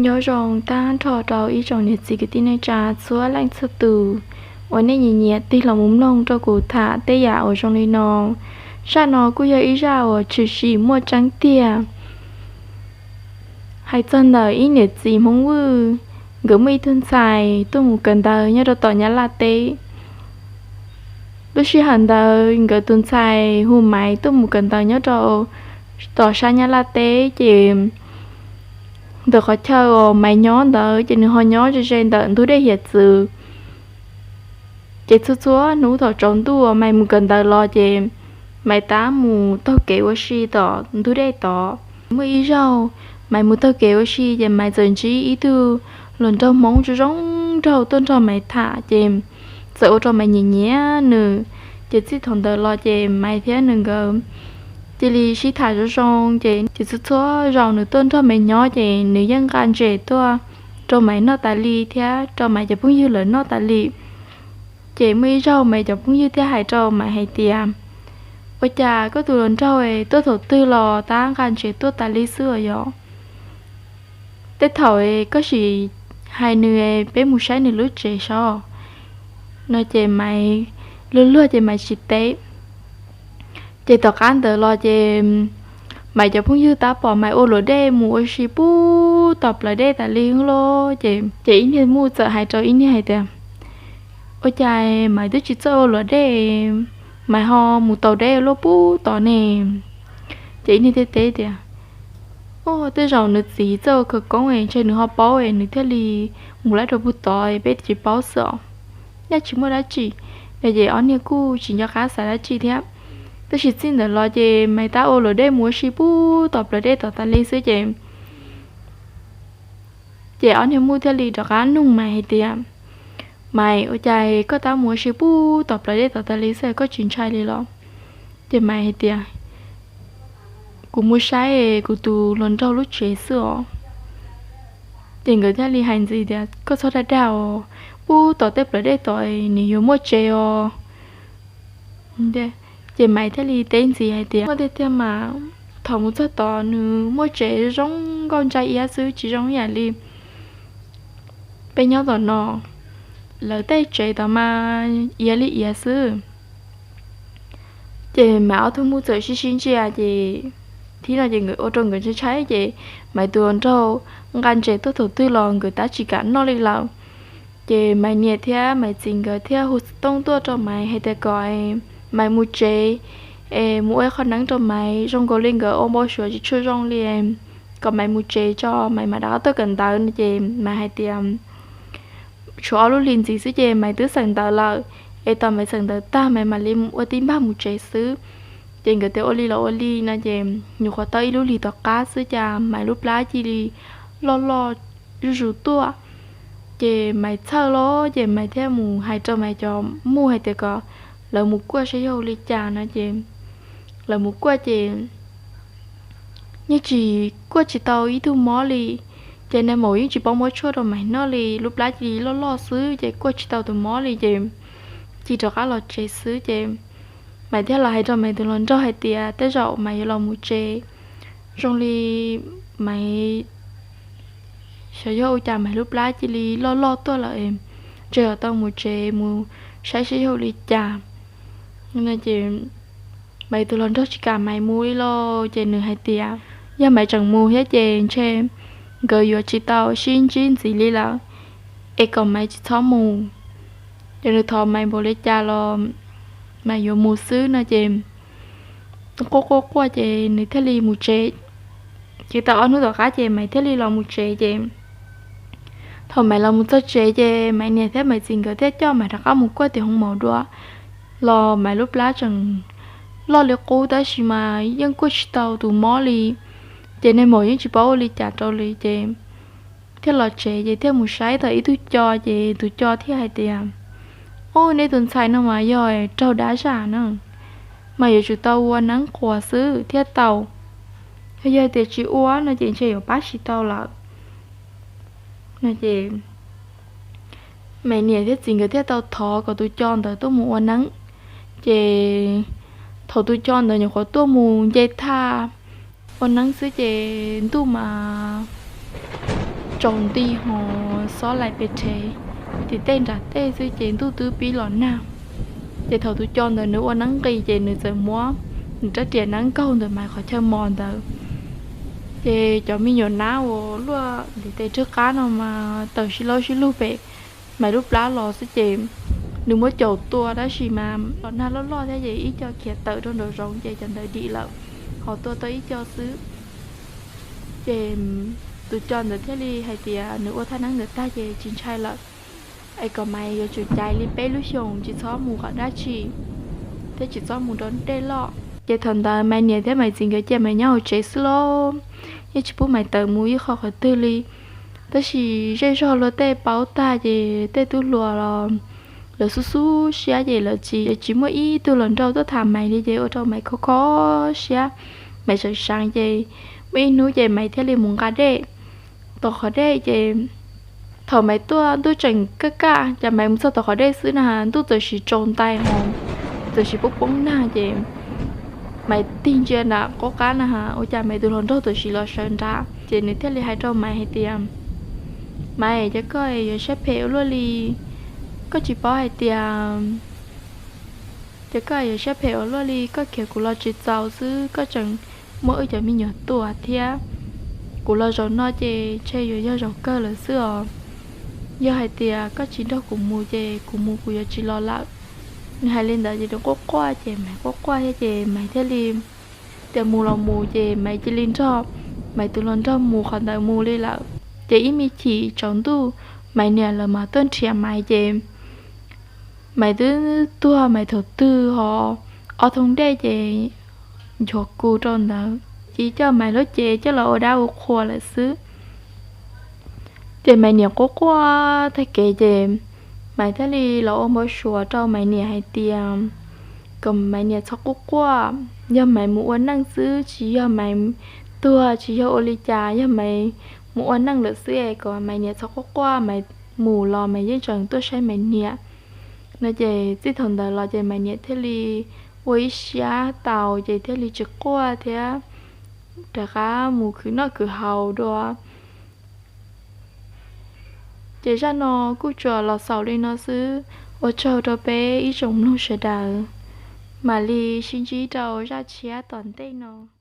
Nyob zoo tag nrho rau ib tsoom niam txiv kwv tij neej tsa txhua leej txhua tus uas nej nyiam nyiam tig los mus mloog rau kuv tham tej yam uas zoo li no. Zaj no kuj yog ib zaj uas tshwm sim muaj tseeb tiag. Hais txog ntawm ib niam txiv Hmoob Vwj, nkawd muaj ib tug ntxhais tuaj mus kawm ntawv nyob rau tom Nyab Laj teb. Lub sij hawm ntawd nkawd tus ntxhais hu Maiv tuaj mus kawm ntawv nyob rau tom sab Nyab Laj teb ces ntawm qhov chaw uas Maiv nyob ntawd ces nws ho nyob ze ze ntawm ntug dej hiav txwv. Ces txhua txhua hnub thaum tsaus ntuj uas Maiv mus kawm ntawv los ces Maiv tab mus taug kev ua si tom ntug dej tod. Muaj ib zaug Maiv mus taug kev ua si ces Maiv txawm ntsib ib tug hluas nraug Hmoob zoo zoo nraug tuaj nrog Maiv tham ces txawm ua rau Maiv nyiam nyiam nws. Ces txij thaum ntawd los ces Maiv thiab nws nkawd cia li sib tham zoo zoo ces, ces txhua txhua zaus nws tuaj nrog Maiv nyob ces nws yeej nqa ntses tuaj rau Maiv noj tas li thiab rau Maiv cov phooj ywg lawv noj tas li. Ces muaj ib zaug Maiv cov phooj ywg thiaj hais rau Maiv hais tias, ua cas koj tus hluas nraug tuaj thaum twg los tab nqa ntses tuaj tas li xwb os yog? Tej thaum koj sim hais nws peb mus saib nws lub tsev sov. No ces Maiv luag luag ces Maiv tsis teb. Ces tom qab ntawd los ces Maiv cov phooj ywg tab pom Maiv ua luam dej mus ua si pub tom plawv dej tas li lawm ces, ces ib niag muj txawm hais rau ib niag hais tias, ua cas Maiv twb tsis txawj ua luam dej, Maiv ho mus taus dej luaj pub tod ne? Ces ib niag thiaj teb tias, o, tej zaum nws txiv txawj ua khawv koob es ntshe nws ho paub es nws thiaj li mus lawm rau pub tod peb tsis paub xwb os. Nyaj tsis muaj dab tsi. Ces ob niag kuj tsis nco qab xav dab tsi thiab. Tab sis txij ntawd los ces Maiv tab ua luam dej mus ua si pub tom plawv dej tod tas li xwb ces, ces ob niag muj thiaj li rov qab nug Maiv hais tias, Maiv, ua cas koj tab mus ua si pub tom plawv dej tod tas li xwb koj tsis ntshai li los? Ces Maiv hais tias, kuv mus saib kuv tus hluas nraug lub tsev xwb os. Ces nkawd thiaj li hais ntxiv tias, koj txhob dag dag os, pub tom tej plawv dej tod nws yuav muaj tsev os. Ces Maiv thiaj li teb ntxiv hais tias, muaj tiag tiag mas, thaum mus txog tod nws muaj tsev zoo nkauj ntsa iab xwb tsis zoo ib yam li peb nyob tom no, lawv tej tsev tod mas iav li iav xwb. Ces Maiv ob tug muj txawm sib sib ntsia ces, thib no ces nkawd ua rau nkawd ntshai ntshai ces Maiv tus hluas nraug nqa ntses tuaj thaum twg los nkawd tab tsis kam noj li lawm. Ces Maiv niam thiab Maiv txiv nkawd thiaj hu xov tooj tuaj rau Maiv hais tias kom Maiv mus tsev es mus ua ib qho neeb rau Maiv zoo nkaus li nkawd ua npau suav tsis tshua zoo li, kom Maiv mus tsev tso Maiv mam rov qab tuaj kawm ntawv no ces Maiv hais tias tshuav ob lub hlis ntxiv xwb ces Maiv twb xeem ntawv lawm, es tos Maiv xeem ntawv tag Maiv mam li ua tib npag mus tsev xwb. Ces nkawd tias ua li los ua li no ces nyuam qhuav tau ib lub hlis tom qab xwb cas Maiv lub plab cia li loj loj zuj zus tuaj. Ces Maiv txhawj lawm ces Maiv thiaj mus hais rau Maiv cov muj hais tias kom lawv mus kuaj saib yog ua li cas no ces lawv mus kuaj ces yeej tsis, kuaj tsis tau ib tug mob li. Ces nais maum yeej tsis paub muab tshuaj rau Maiv noj li, lub plab cia li loj loj xwb ces kuaj tsis tau tus mob li ces cia li rov qab los tsev xwb ces Maiv thiaj los hais rau Maiv tus hluas nraug hais tias tej zaum Maiv yuav los mus tsev, zoo li Maiv xyov yog ua cas Maiv lub plab cia li loj loj tuaj lawm, ntshe yuav tau mus tsev mus saib saib yog ua li cas. Ces Maiv tus hluas nraug tsis kam Maiv mus li lauj ces nws hais tias yog Maiv tseem mus thiab ces ntshe nkawd yuav tsis tau sib ntsib ntxiv li lawm, es kom Maiv tsis txhob mus. Ces nws thov Maiv npaum li cas los Maiv yuav mus xwb no ces quaj quaj quaj ces nws thiaj li mus tsev. Ces tau ob hnub tom qab ces Maiv thiaj li los mus tsev ces thaum Maiv los mus txog tsev ces Maiv niam thiab Maiv txiv nkawd thiaj coj Maiv rov qab mus kuaj tim hoo maum dua. Los Maiv lub plab tseem loj li qub tab sis mas yeej kuaj tsis tau tus mob li. Ces nais maum yeej tsis paub ua li cas rau li ces thiaj los tsev ces thiaj mus saib tau ib tug co ces tus co thiaj hais tias, o, nej tus ntxhais no mas yog raug dab zam na, mas yuav tsum tau ua neeb quas xwb thiaj tau. Yog, yog tias tsis ua no ces ntshe yuav pab tsis tau lawm. No ces Maiv niam thiab txiv nkawd thiaj tau thov kom tus co ntawd tuaj mus ua neeb. Ces thaum tus co ntawd nyuam qhuav tuaj mus nce thaj ua neeb xwb ces ntuj mas tsaus nti ho xob lais pes rhev tim tej nram tej xwb ces ntuj twb pib los nag. Ces thaum tus co ntawd nws ua neeb nqis ces nws txawm muab nws rab riam nab nkaug ntawm Maiv qhov chaw mos ntawd. Ces cov me nyuam nab uas luaj ntiv tes rwg qab no mas tawm sib laub sib lug pem Maiv lub plab los xwb ces nws muab caum tua tab sis mas los nag loj loj thiab ces ib co khiav tawm rau nraum zoov ces cov ntawd dim lawm, ho tua tau ib co xwb. Ces tus co ntawd thiaj li hais tias nws ua thaj neeb ntawd tag ces tsis ntshai lawm, es kom Maiv yuav tsum caiv li peb lub xyoos tsis txhob mus qhov dab tsi thiab tsis txhob mus rau dej loj. Ces thaum ntawd Maiv niam thiab Maiv txiv nkawd cia Maiv nyob hauv tsev xwb lauj, yeej tsis pub Maiv tawm mus ib qho qhov twg li. Tab sis zej zog luag tej paub tag ces tej tub hluas los lawv xub xub siab ces lawv tsis tsis muaj ib tug hluas nraug tuaj tham Maiv li ces ua rau Maiv kho kho siab, Maiv seev seev ces muaj ib hnub ces Maiv thiaj li mus nqa dej tom qhov dej ces thaum Maiv tuaj ntuj tseem kaj kaj ces Maiv mus txog tom qhov dej xwb na ntuj txawm sim tsaus ntais ho txawm sim poob poob nag ces Maiv tig ntsia nram qub qab na ua cas Maiv tus hluas nraug txawm sim los sawv nrad ces nws thiaj li hais rau Maiv hais tias, Maiv, cov koj yuav siab phem ua luaj li, koj tsis paub hais tias cov koj yuav siab phem ua luaj li, koj khiav kuv los tsis txaus xwb koj tseem muab wb cov me nyuam tua thiab. Kuv los zaum no ces ntshe yuav yog zaum kawg lawm xwb os. Yog hais tias koj tsis nrog kuv mus ces kuv mus kuv yuav tsis los lawm. Nws hais li ntawd ces nws quaj quaj ces Maiv quaj quaj thiab ces Maiv thiaj li tias mus los mus ces Maiv cia li nrog Maiv tus hluas nraug mus qhov ntawd mus li lawm. Ces ib me chim tsaus ntuj Maiv niam lawv mas tuaj nrhiav Maiv ces Maiv twb tuag Maiv thaum twg ho ob thoob dej ces nchuav kub rau ntawd ces coj Maiv lub cev coj los ua dab ua qhua lawm xwb. Ces Maiv niam quaj quaj tag kev ces Maiv thiaj li los ua npau suav rau Maiv niam hais tias kom Maiv niam txhob quaj quaj, yog Maiv mus ua neej xwb tsis yog Maiv tuag tsis yog ua li cas, yog Maiv mus ua neej lawm xwb es kom Maiv niam txhob quaj quaj, Maiv mus los Maiv yeej tseem tuaj saib Maiv niam no ces txij thaum ntawd los ces Maiv niam thiaj li ua ib siab tau ces thiaj li tsis quaj thiab rov qab mus khwv noj khwv haus dua. Ces zaj no kuj tsuas los xaus li no xwb, ua tsaug rau peb ib tsoom mloog sawv daws, mam li sib ntsib rau zaj tshiab tom ntej no.